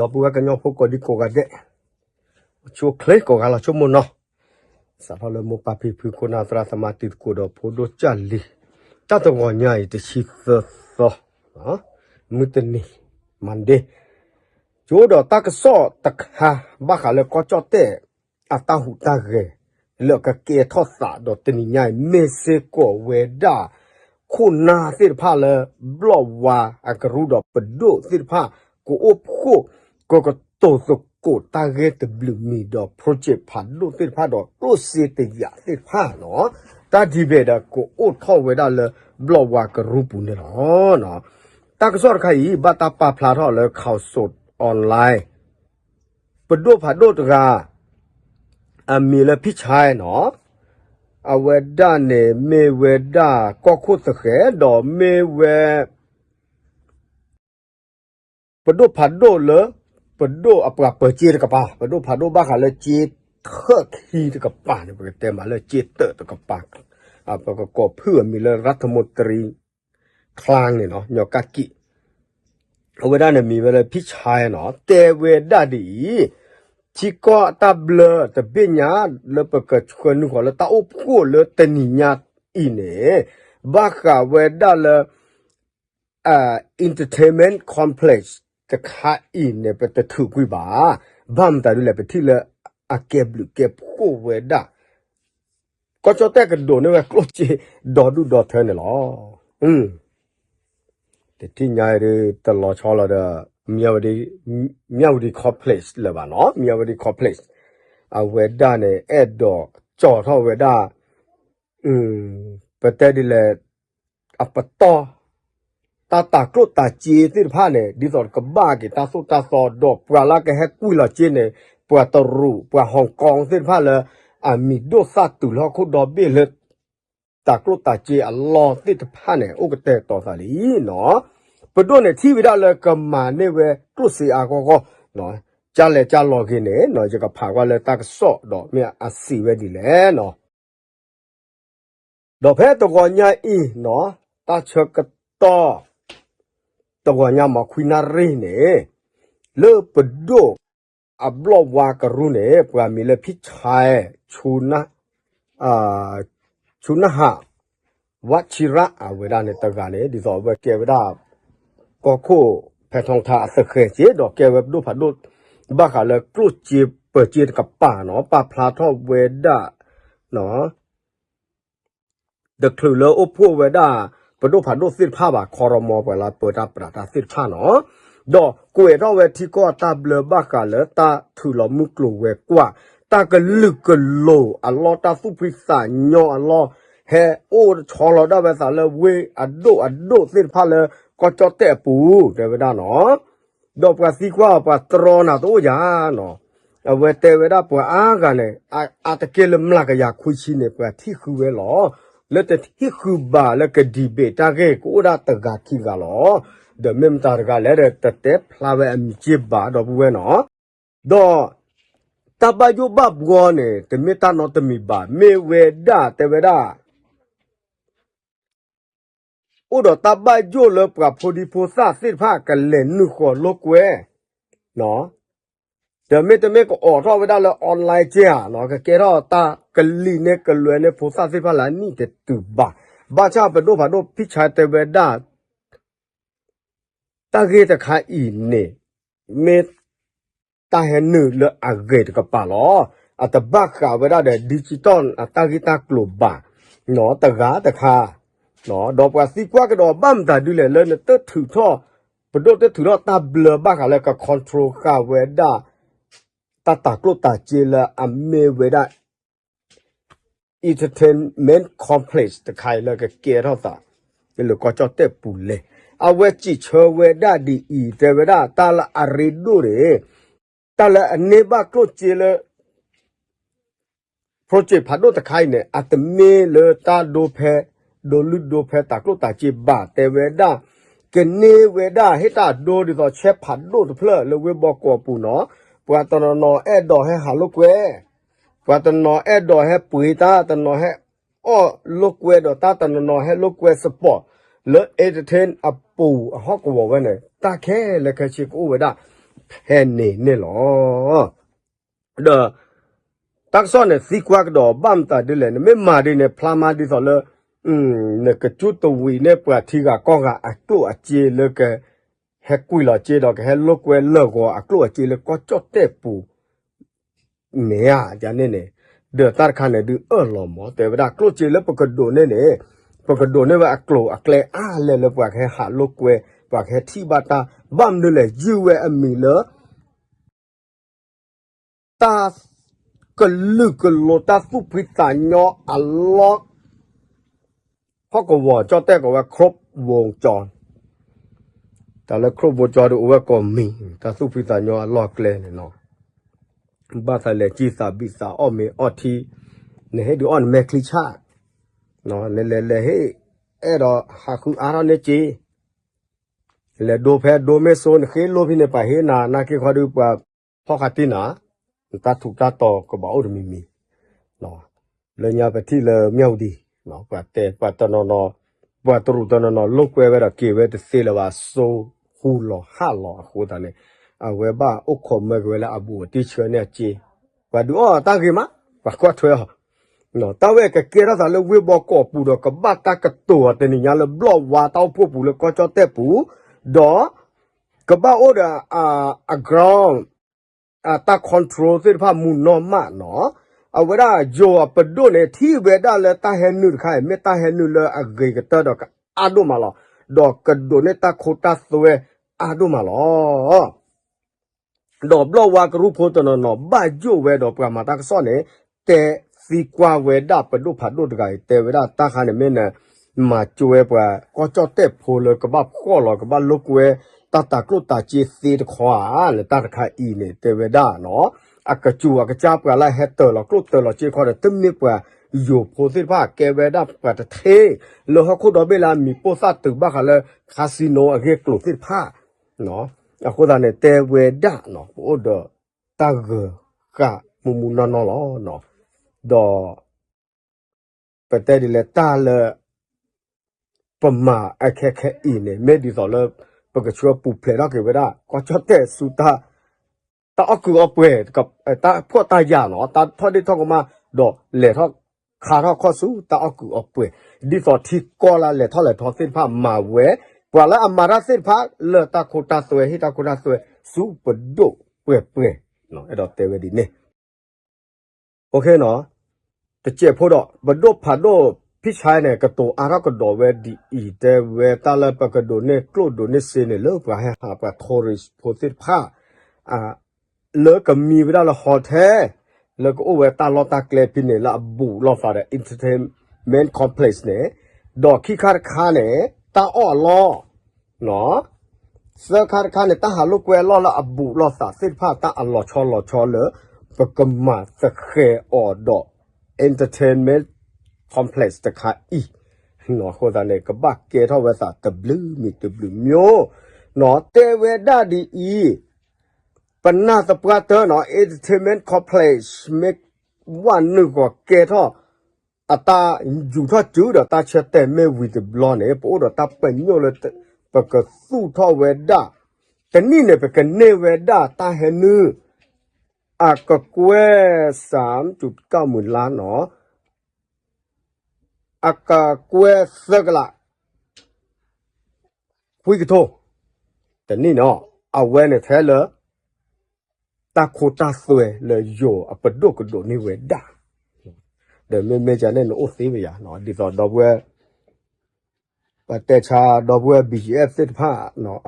ဒီပုၢ်ဝဲၢ်ကညီဖိကိးဒံကိးဂၤဒဲး, ဆိချ့ကိးဂၤလီၤဆိကမိၣ်နီၤ, စးထီၣ်လၢမိၢ်ပၢ်ဖံဖု ခိၣ်နၢ်သရၣ်သမါ တံၤသကိးဒီးဖိဒိၣ်ကၢ်လံၤ, တၢ်တဂီၤညါအံၤ တဆံသၢသီ, မုၢ်တနံၤ Monday, ကၠိဒီးတၢ်ကစီၣ်တခါ ဘၣ်ဃးလၢကီၢ်ကၠီၣ်တဲၣ် အတၢ်ဟူးတၢ်ဂဲၤ လၢအကကဲထီၣ်သးဒီးတနံၤညါအံၤ မ့ၢ်စ့ၢ်ကီးဝဲဒၣ် ခိၣ်နၢ်သ့ၣ်တဖၣ်လၢ ဘျီၣ်ဝါအကရူၢ်ဒီးပဒိၣ်သ့ၣ်တဖၣ် ကအိၣ်ဖှိၣ် ကကတိၤသကိးတၢ်ဂ့ၢ်တဘျုးမံၤဒီး project ဖးဒိၣ်သ့ၣ်တဖၣ်ဒီးကျိၣ်စ့တယာ်သ့ၣ်တဖၣ်နီၤ, တၢ် debate ဒီးကအိၣ်ထီၣ်ဝဲဒၣ်လၢ ဘျီၣ်ဝါကရူၢ်ပူၤန့ၣ်လီၤ. တၢ်ကစီၣ်တခါအံၤ ဘၣ်တၢ်ပာ်ဖျါထီၣ်လၢ Khaosod Online ပဒိၣ်ဖးဒိၣ်တဂၤ အမံၤလၢ ဖံဆဲနီၤ, အဝဲဒၣ်န့ၣ် မ့ၢ်ဝဲဒၣ်ကီၢ်ခိၣ်သဃဲၤ ဒီးမ့ၢ်ဝဲ ပဒိၣ်ဖးဒိၣ်လၢ ပဒိၣ်အပှၤပၢၤစ့တကပၤ, ပဒိၣ်ဖးဒိၣ်ဘၣ်ဃးလၢစ့ထၢၣ်ခံတကပၤန့ၣ် ပကတဲမးလၢစ့တၢၣ်တကပၤ, ပကကိးဖုၣ်အမံၤလၢ ရၢထမူတရံ ချၢၣ်န့ၣ်နီၤ ညီကၣ်ကံၣ်, အဝဲဒၣ်န့ၣ်မံၤဝဲလၢ ဖံဆဲနီၤ တဲဝဲဒၣ်ဒ်အံၤ, ထံကီၢ်အတၢ်ဘျၢတဘ့ၣ်ညါ လၢပကဆှၢနုာ်ဃီၤလၢတၢ်အိၣ်ဖှိၣ်လၢတနံၤညါအံၤန့ၣ် ဘၣ်ဃးဝဲဒၣ်လၢ entertainment complex တခါအံၤန့ၣ် ပတထုးကွံာ်ဘၣ်, ဘၣ်မတၤဒ်လဲၣ် ပထံၣ်လၢအကဲဘျုးကဲဖှိၣ်ဝဲဒၣ် ကီၢ်ကၠီၣ်တဲၣ်ကဒိးန့ၢ်ဝဲကျိၣ်စ့ဒီဒူၣ်ဒီထၢန့ၣ်လီၤ. တထံၣ်ညါအံၤဒ် တလီၤဆီလီၤဒီး Myawaddy, Myawaddy Complex လၢၤဘၣ်နီၤ, Myawaddy Complex အဝဲဒၣ်န့ၣ် အဲၣ်ဒိးကၠီၤထီၣ်ဝဲဒၣ် ပတဲဒ်လဲၣ် အပတီၢ် တၢ်တၤကျိၣ်တၤစ့သ့ၣ်တဖၣ်န့ၣ် ဒ်သိးကဘၣ်က့ၤတၢ်သိၣ်တၢ်သီဒီးပှၤလၢကဟဲကွံာ်လီၤစ့န့ၣ် ပှၤတရူး ပှၤ Hong Kong သ့ၣ်တဖၣ်လၢ အမံၤဒိၣ်သၣ်တုၤလၢဟီၣ်ခိၣ်ဒီဘ့ၣ်လၢ တၤကျိၣ်တၤစ့အလီၢ်သ့ၣ်တဖၣ်န့ၣ် အိၣ်ကတဲာ်ကတီၤသးလံနီၤ. ပဒိၣ်န့ၣ်ထံၣ်ဝဲဒၣ်လၢကမၤန့ၢ်ဝဲကျိၣ်စ့အါဂီၢ်ဂီၢ်, ကၢ်လဲၤကၢ်လီၤဂ့ၤန့ၣ် ယကဖးကွၢ်လၢတၢ်ကစီၣ်ဒီးမ့ၢ်အစံးဝဲဒ်လဲၣ်နီၤ. ဒီးဖဲတဂီၤညါအံၤနီၤ တၢ်ဆၢကတီၢ် တဂီၤညါမ့ၢ်ခွံနၣ်ရံၣ်န့ၣ် လၢပဒိၣ်အဘျီၣ်ဝါကရူၢ်န့ၣ် ပှၤမံၤလၢ ဖံဆဲ ဆူနၢ်ဟး ဝးဆံရၣ် အဝဲဒၣ်န့ၣ်တဂၤန့ၣ် ဒ်သိးအဝဲကဲဝဲဒၣ် ကီၢ်ခိၣ်ဖဲထီထါအသဃဲၤစ့ ဒီးကဲဝဲပဒိၣ်ဖးဒိၣ် ဘၣ်ဃးလၢကျိၣ်စ့ပၢၤစ့တကပၤနီၤ ပာ်ဖျါထီၣ်ဝဲဒၣ် တချုးလၢအိၣ်ဖှိၣ်ဝဲဒၣ် ပဒိၣ်ဖးဒိၣ်သ့ၣ်တဖၣ်ဘၣ် ခီရမီ ပှၤလၢပၢတၢ်ပြးတၢ်သ့ၣ်တဖၣ်နီၤ, ဒီးကွဲးထီၣ်ဝဲထံကီၢ်အတၢ်ဘျၢဘၣ်ဃးလၢတၢ်ထုးလီၤမုၢ်ကျိၤဝဲၤကွာ် တၢ်ကလုာ်ကလိၤအလီၢ် တၢ်သူၣ်ဖှံသးညီအလီၢ် ဟဲအိၣ်ဆီလီၤဒၣ်ဝဲသးလၢဝ့ၢ်အဒိၣ်အဒိၣ်သ့ၣ်တဖၣ်လၢ ကီၢ်ကၠီၣ်တဲၣ်အပူၤ တဲဝဲဒၣ်နီၤ. ဒီးပှၤသံကွၢ်ပှၤတြီနၤတအိၣ်ယၤနီၤ, အဝဲတဲဝဲဒၣ်ပှၤအါဂၤန့ၣ် အါတက့ၢ်လၢမျးကယၤခွံဆံန့ၣ် ပှၤထံၣ်ဃုဝဲလီၤ. လၢတထံၣ်ဃုဘၣ်လၢက debate တၢ်ဂ့ၢ်ကအိၣ်ဒၣ်တဂၤခံဂၤလီၤ. ဒီးမ့ၢ်မတၤတဂၤလဲၣ်ဒီး တတဲဖျါဝဲအမံၤက့ဘၣ် ဒီပုၢ်ဝဲၢ်နီၤ. ဒီးတၢ်ဘၣ်ယိၣ်ဘၣ်ဘှီန့ၣ် တမ့ၢ်တၢ်နီတမံၤဘၣ် မ့ၢ်ဝဲဒၣ်တဲဝဲဒၣ် အိၣ်ဒီးတၢ်ဘၣ်ယိၣ်လၢပှၤဖိဒံဖိသၣ်သ့ၣ်တဖၣ်ကလဲၤနုာ်ဃီၤလိာ်ကွဲ, ဒီးမ့တမ့ၢ်ကအိးထီၣ်ဝဲဒၣ်လၢ online က့ဧါနီၤ ကကဲထီၣ်တၢ်ကလံၤန့ၢ်ကလွဲန့ၢ်ဖိသၣ်သ့ၣ်တဖၣ်လၢအနံၣ်တတုၤဘၣ်. ဘၣ်ဆၣ်ပဒိၣ်ဖးဒိၣ်ဖံဆါတဲဝဲဒၣ် တၢ်ဂ့ၢ်တခါအံၤန့ၣ် မ့ၢ်တၢ်ဟဲနုာ်လၢအဂ့ၤတကပၤလီၤ. အတဘၣ်ဃးဝဲဒၣ်ဒီး digital အတၢ်ဂ့ၢ်တၢ်ကျိၤဘၣ် တဂၤတခါ, ဒီးပှၤသံကွၢ်ကဒီးဘၣ်မတၤဒ်လဲၣ်လၢနတထုးထီၣ် ပဒိၣ်တထုးထီၣ်တၢ်ဘျၢဘၣ်ဃးလၢက control ဃာ်ဝဲဒၣ် တၢ်တၤကျိၣ်တၤစ့လၢအမ့ၢ်ဝဲဒၣ် entertainment complex တခါအံၤလၢကကဲထီၣ်သး လၢကီၢ်ကၠီၣ်တဲၣ်ပူၤလဲၣ်. အဝဲစံးဆၢဝဲဒၣ်ဒ်အံၤ တဲဝဲဒၣ်တၢ်လၢအရ့ဒိၣ်န့ၣ် တၢ်လၢအန့ၢ်ဘၣ်ကျိၣ်စ့လၢ project ဖးဒိၣ်တခါအံၤန့ၣ် အတမ့ၢ်လၢတၢ်ဒိဖဲ ဒိလုၢ်ဒိဖဲတၤကျိၣ်တၤစ့ဘၣ် တဲဝဲဒၣ် ကန့ၢ်ဝဲဒၣ်ဟ့ၣ်တၢ်ဒိဒ်သိးဆဲဖးဒိၣ်တဖျၢၣ်လၢဝ့ၢ်ဘီကီးအပူၤနီၤ, ပှၤတနီၤနီၤအဲၣ်ဒိးဟဲဟးလိာ်ကွဲ ပှၤတနီၤအဲၣ်ဒိးဟဲပှ့ၤတၢ် တနီၤဟဲအီၣ်လိာ်ကွဲဒီးတၢ် တနီၤနီၤဟဲလိာ်ကွဲ sport လၢ entertain အပူၤအဟီၣ်ကဝီၤဝဲန့ၣ် တၢ်ခဲလၢာ်ခဲဆ့ကအိၣ်ဝဲဒၣ်. ဟဲန့ၣ်န့ၣ်လီၤ. ဒီး တၢ်ကစီၣ်န့ၣ်သံကွၢ်ကဒီးဘၣ်မတၤဒ်လဲၣ်, နမ့ၢ်မၤဒ်န့ၣ် ဖျါမးဒ်သိးလၢ နကကၠူတဝံၤန့ၢ်ပှၤထံဂၤကီၢ်ဂၤအကျိၣ်အစ့လၢက ဟဲကွံာ်လီၤစ့ဒီးကဟဲလိာ်ကွဲလၢာ်ဂီၤအကျိၣ်အစ့လၢကီၢ်ကၠီၣ်တဲၣ်ပူၤ မ့ၢ်ဧါန့ၣ်န့ၣ်, ဒီးတၢ်တခါန့ၣ်ဒုးအၢၣ်လီၤမး တဲဝဲဒၣ်ကျိၣ်စ့လၢပကဒိးန့ၢ်န့ၣ်, ပကဒိးန့ၢ်ဝဲအကျိၤအကျဲအါလဲၣ်လၢပှၤကဟဲဟးလိာ်ကွဲ, ပှၤကဟဲထံၣ်ဘၣ်တၢ်, ဘၣ်မနုၤလဲၣ် ယုၢ်ဝဲအမံၤလၢ တၢ်ကလုာ်ကလိၤတၢ်သူၣ်ဖှံသးညီအလီၢ် ဟီၣ်ကဝီၤကၠီၣ်တဲၣ်ကိးဝဲ ခရူပ်ဝူကၠီ, တၢ်လၢခရူပ်ဝူကၠီဒီးအိၣ်ဝဲကိးမံၤ တၢ်သူၣ်ဖှံသးညီအလီၢ်ကျဲန့ၣ်နီၤ, ဘၣ်သးလဲၤကံၢ်သးဘံၣ်သးအီၣ်မ့ၤအီထံ, နဟ့ၣ်ဒုးအီၣ်နမဲာ်ချံဆၣ်, နလဲၤလဲၤဟ့ၣ် အဲၣ်ဒိးဟးဃုအါထီၣ်န့ၢ်စ့ လဲၤဒိဖဲဒိမ့ၢ်စိ နဃ့လိဖဲန့ၣ်ပှၤဟ့ၣ်နၤ နာ်က့ၤခီဒုးပှၤဖီၣ်ဃာ်တံၢ်နၤ, နတၢ်ထူးတၢ်တီၤကဘၣ်အိၣ်တမံၤမံၤ, လၢညါပထံၣ်လၢမၠၣ်ဝတံၤ, ပှၤတဲပှၤတနီၤနီၤ, ပှၤတရူးတနီၤနီၤ လိာ်ကွဲဝဲဒီးက့ၤဝဲတသ့လၢၤဘၣ် စိဟူလီၤဟၣ်လီၤအဃိသတးန့ၣ်, အဝဲဘၣ်အိၣ်ခိးမၢက့ၤဝဲလၢအဘူးအတံၢ်ဆှၢန့ၢ်အစ့, ပှၤဒုးအီၣ်တၢ်ဂ့ၤမး, ပှၤကွၢ်ထွဲအီၤ တၢ်ဝဲကကဲထီၣ်သးလၢဝ့ၢ်ဘီကီးပူၤဒီး ကဘၣ်တၢ်ကတိၤအီၤတနံၤညါလၢဘျီၣ်ဝါတၢ်အိၣ်ဖှိၣ်ပူၤလၢကီၢ်ကၠီၣ်တဲၣ်ပူၤ, ဒီး ကဘၣ်အိၣ်ဒီး အ ground အတၢ် control သ့ၣ်တဖၣ်မူနီၢ်မးနီၤ, အဝဲဒၣ်ယိၤအပဒိၣ်န့ၣ် ထံၣ်ဝဲဒၣ်လၢတၢ်ဟဲနုာ်တခါအံၤ မ့ၢ်တၢ်ဟဲနုာ်လၢအဂ့ၤကတၢၢ်ဒီးကအါဒိၣ်မးလီၤ, ဒီးကဒိးန့ၢ်တၢ်ခိတၢ်သွဲအါဒိၣ်မးလီၤ. ဒီးဘျီၣ်ဝါကရူၢ်ဖိတနီၤနီၤ ဘၣ်ယိၣ်ဝဲဒီးပှၤမၤတၢ်ကစီၣ်န့ၣ် တဲသံကွၢ်ဝဲဒၣ်ပဒိၣ်ဖးဒိၣ်တဂၤအံၤ တဲဝဲဒၣ်တၢ်ခါန့ၣ်မ့ၢ်န မၤကၠိဝဲပှၤကီၢ်ကၠီၣ်တဲၣ်ဖိလၢကဘၣ်ဖှီၣ်လီၤ ကဘၣ်လိာ်ကွဲတၢ်တၤကျိၣ်တၤစ့သ့တခီဧါ လၢတၢ်တခါအံၤန့ၣ် တဲဝဲဒၣ်နီၤ, အကစူၤအကစၢ်ပှၤလၢအဟဲတၢၤလီၤကျိၣ်တၢၤလီၤစ့ခီဒီး တမ့ၢ်ပှၤယိၤဖိသ့ၣ်တဖၣ် ကဲဝဲဒၣ်ပှၤတထ့ လၢဟီၣ်ခိၣ်ဒီဘ့ၣ်လၢအမံၤပိၢ်သၣ်တုၤဘၣ်ဃးလၢ casino အဂ့ၢ်အကျိၤသ့ၣ်တဖၣ် အဃိသတးန့ၣ် တဲဝဲဒၣ်နီၤ ပအိၣ်ဒီးတၢ်ဂၢၤဃာ်မူမူနီၢ်နီၢ်လီၤ. ဒီး ပတဲဒ်လဲၣ်တၢ်လၢ ပမၤအခဲခဲအံၤန့ၣ် မ့ၢ်ဒ်သိးလၢ ပကဆှၢပူၤဖျဲးထီၣ်က့ၤဝဲဒၣ် ကီၢ်ကၠီၣ်တဲၣ်ဆူတၢ် တၢ်အီၣ်ကုးအီပှဲၤ တၢ်ဖှီၣ်တၢ်ယာ်နီၤ တၢ်ထီၣ်ဒ့ၣ်ထီၣ်ကမၣ် ဒီးလဲၤထီၣ်ခါထီၣ်ခီၣ်ဆူတၢ်အီၣ်ကုးအီပှဲၤ ဒ်သိးထံကီၢ်လၢလဲၤထီၣ်လဲၤထီသ့ၣ်တဖၣ်မၤဝဲ ပှၤလၢအမၤတၢ်သ့ၣ်တဖၣ်လၢတၢ်ခိတၢ်သွဲ ဟ့ၣ်တၢ်ခိတၢ်သွဲဆူပဒိၣ်ပှဲၤပှဲၤ အဲၣ်ဒိးတဲဝဲဒ်န့ၣ် တစဲးဖိဒီး ပဒိၣ်ဖးဒိၣ်ဖံၣ်ဆါန့ၣ် ကတိၤအါထီၣ်ကဒီးဝဲဒ်အံၤ တဲဝဲတၢ်လၢပကဒိးန့ၢ်ကျိၣ်ဒိးန့ၢ်စ့န့ၣ် လၢပှၤဟဲဟးပှၤ tourist ဖိသ့ၣ်တဖၣ် လၢကမံဝဲဒၣ်လၢ hotel လၢကအိၣ်ဝဲတၢ်လီၢ်တၢ်ကျဲဖဲန့ၣ် လၢအဘူးလိာ်သးဒီး entertainment complex န့ၣ် ဒီးခံခါတခါန့ၣ် တၢ်အီၣ်အလီၢ် သၢခါတခါန့ၣ် တၢ်ဟးလိာ်ကွဲအလီၢ်လၢအဘူးလိာ်သးသ့ၣ်တဖၣ် တၢ်အလီၤဆီလီၤဆီလၢ ပကမၤသဃဲးအီၤဒီး entertainment complex တခါအံၤ အဃိသတးန့ၣ် ကဘၣ်ကဲထီၣ်ဝဲသးတဘျုးမံၤတဘျုးမံၤ တဲဝဲဒၣ်ဒ်အံၤ ပနၢ်သပှၢ်တၢၢ်နီၤ entertainment complex မ့ၢ်ဝဲနုာ်ဂီၤကဲထီၣ် အတၢ်ယူၤထီၣ်စုဒီးတၢ်ဆၢတဲာ်မ့ၢ်ဝံၤတဘျီန့ၣ် ပအိၣ်ဒီးတၢ်ပညိၣ်လၢ ပကသူၣ်ထီၣ်ဝဲဒၣ် တနံၣ်န့ၣ် ပကန့ၢ်ဝဲဒၣ်တၢ်ဟဲနုာ် အကကွဲၢ် စၢမ်စူးကၣ်မုၢ်လါနီၤ အကကွဲၢ်သၢကလး ခွံကထိ တနံၣ်နီၤ အဝဲန့ၣ်ထဲလၢ တၢ်ခိတၢ်သွဲလၢယိၤအပဒိၣ်ကဒိးန့ၢ်ဝဲဒၣ် ဒီးမ့မ့ၢ်ယၤန့ၣ်နအိၣ်သ့ဝဲယၤ ဒ်သိးဒီပုၢ်ဝဲၢ် ပတဲဆါဒီပုၢ်ဝဲၢ် ဘီၣ်ကၠံၣ်အဲၣ် သ့ၣ်တဖၣ်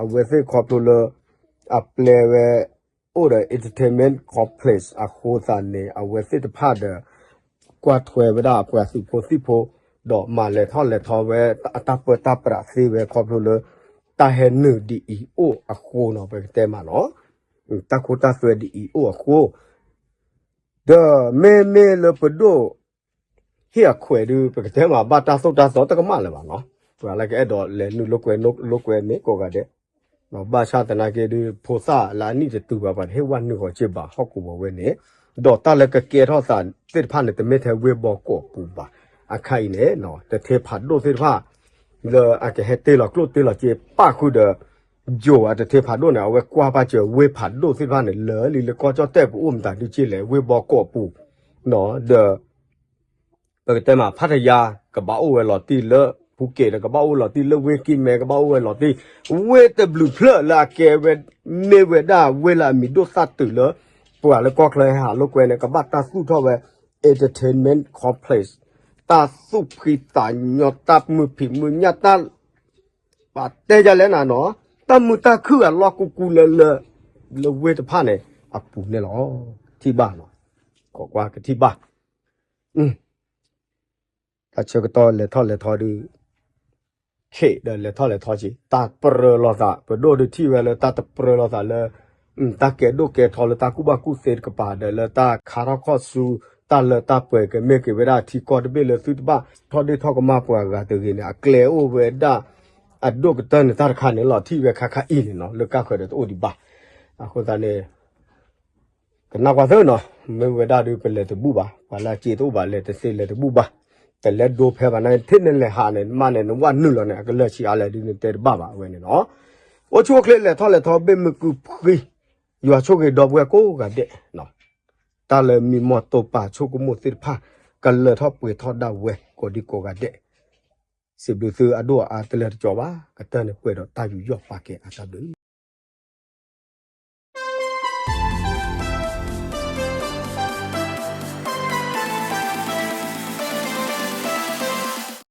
အဝဲသ့ၣ်ခီဖျိလၢ အပျဲဝဲ အိၣ်ဒီး entertainment complex အဃိသတးန့ၣ် အဝဲသ့ၣ်တဖၣ်ဒီး ကွၢ်ထွဲဝဲဒၣ်အပှၤသုးဖိသံၣ်ဖိ ဒီးမၤလဲၤထီၣ်လဲၤထီဝဲ အတၢ်ပၢတၢ်ပြးသ့ဝဲခီဖျိလၢ တၢ်ဟဲနုာ်ဒ်အံၤအိၣ်အဃိနီၤ ပကတဲမးနီၤ တၢ်ခိတၢ်သွဲဒ်အံၤအိၣ်အဃိ ဒီးမ့မ့ၢ်လၢပဒိၣ် ဟ့ၣ်အခွဲးဒုး ပကတဲမးဘၣ်တၢ်သိၣ်တၢ်သီတကမၣ်လၢၤဘၣ်နီၤ ပှၤလၢကအဲၣ်ဒိးလဲၤနုာ်လိာ်ကွဲ လိာ်ကွဲန့ၣ်ကိးဂၤဒဲး ဘၣ်ဆၣ်သနာ်က့ဒုး ဖိသၣ်လၢအနံၣ်တတုၤဘၣ် ပှၤတဟ့ၣ်ဝဲနုာ်ဂီၤစ့ဘၣ် ဟီၣ်ကဝီၤဝဲန့ၣ် ဒီးတၢ်လၢကကဲထီၣ်သးသ့ၣ်တဖၣ်န့ၣ် တမ့ၢ်ထဲဝ့ၢ်ဘီကီးပူၤဘၣ် အခါအံၤန့ၣ် တထ့ဖးဒိၣ်သ့ၣ်တဖၣ် လၢအကဟဲတ့ၢ်လီၤကျိၣ်တ့ၢ်လီၤစ့ပၣ်ဃုာ်ဒီး ယိၤအတထ့ဖးဒိၣ်န့ၣ် အဝဲကွၢ်ပာ်စၢၤဝ့ၢ်ဖးဒိၣ်သ့ၣ်တဖၣ်န့ၣ် လၢာ်လံလၢကီၢ်ကၠီၣ်တဲၣ်ပူၤအိၣ်မတၤဒုးက့လဲၣ် ဝ့ၢ်ဘီကီးပူၤ ဒီး ပကတဲမး ဖါတယါ ကဘၣ်အိၣ်ဝဲလီၤတံၢ်လၢ ဖူက့းဒီး ကဘၣ်အိၣ်လီၤတံၢ်လၢဝ့ၢ်ကံၢ်မဲ ကဘၣ်အိၣ်ဝဲလီၤတံၢ် ဝ့ၢ်တဘျုးဖျၢၣ်လၢအကဲဝဲ မ့ၢ်ဝဲဒၣ်ဝ့ၢ်လၢအမံၤဒိၣ်သၣ်တုၤလၢ ပှၤလၢကီၢ်ချၢဟဲဟးလိာ်ကွဲန့ၣ် ကဘၣ်တၢ်သူၣ်ထီၣ်ဝဲ entertainment complex တၢ်သူၣ်ဖှံသးညီ တၢ်မုာ်ဖံးမုာ်ညၣ် တၢ် ပတဲယလဲၣ်နၤနီၤ တၢ်မုာ်တၢ်ခုၣ်အလီၢ်ကူကူလၢလၢ လၢဝ့ၢ်တဖၣ်န့ၣ် အပူၤန့ၣ်လီၤ. ထံၣ်ဘၣ်နီၤ ခိးကွၢ်ကထံၣ်ဘၣ် တၢ်ဆၢကတီၢ်လဲၤထီၣ်လဲၤထီဒုး ခ့ဒီးလဲၤထီၣ်လဲၤထီက့ၤ တၢ်ပြၢလိာ်သး ပဒိၣ်ဒုးထံၣ်ဝဲလၢတၢ်တပြၢလိာ်သးလၢ တၢ်ကဲဒိၣ်ကဲထီလၢတၢ်ကူၣ်ဘၣ်ကူၣ်သ့တကပၤဒီးလၢတၢ်ခါထီၣ်ခီၣ်ဆူ တၢ်လၢတၢ်ပှဲၤကမ့ၢ်က့ၤဝဲဒၣ်ထံကီၢ်တဘ့ၣ်လၢသုတဘၣ်ထီၣ်ဒ့ၣ်ထီၣ်ကမၣ်ပှၤဂၤတဂ့ၤန့ၣ် အကျဲအိၣ်ဝဲဒၣ် အဒိၣ်ကတၢၢ်န့ၣ်တၢ်တခါန့ၣ်လီၤ ထံၣ်ဝဲခါခါအံၤန့ၣ်နီၤ လၢကၢ်ဃၢၤဒီးတအိၣ်ဒံးဘၣ်. အဃိသတးန့ၣ် ကနၣ်ကွၢ်သ့နီၤ မ့ၢ်ဝဲဒၣ်ဒုးပလဲၤတဘူၣ်ဘၣ် ပှၤလၢအစ့တအိၣ်ဘၣ် လဲၤတသ့လဲၤတဘူၣ်ဘၣ် တလဲၤဒိဖဲဘၣ်န့ၣ် ထဲနလဲၤဟးန့ၣ် မ့ၢ်န့ၣ် နဝၣ်နုာ်လီၤန့ၣ် အကလၢာ်ဆံးအါလဲၣ်ဒုးနတဲတဘၣ်ဘၣ် အဝဲန့ၣ်နီၤ အိၣ်ဆူၣ်အိၣ်ချ့လဲၤထီၣ်လဲၤထီဘ့ၣ်မုာ်ကုၢ်ပှ့ၤ ယွၤဆိၣ်ဂ့ၤဒီပုၢ်ဝဲၢ်ကိးဂၤဒဲး တၢ်လၢမံမီၢ်တိာ်ပာ်ဆိကမိၣ်သ့ၣ်တဖၣ် ကလၢထီၣ်ပှဲၤထီၣ်ဒၣ်ဝဲကိးဒံကိးဂၤဒဲး စံးဘျုးသုအဒိၣ်အအါတလၢတကီဘၣ် ကတၢၢ်န့ၣ်ပှဲၤဒီးတၢ်ယူးယီၣ်ပာ်ကဲအတၢ်ဘျုး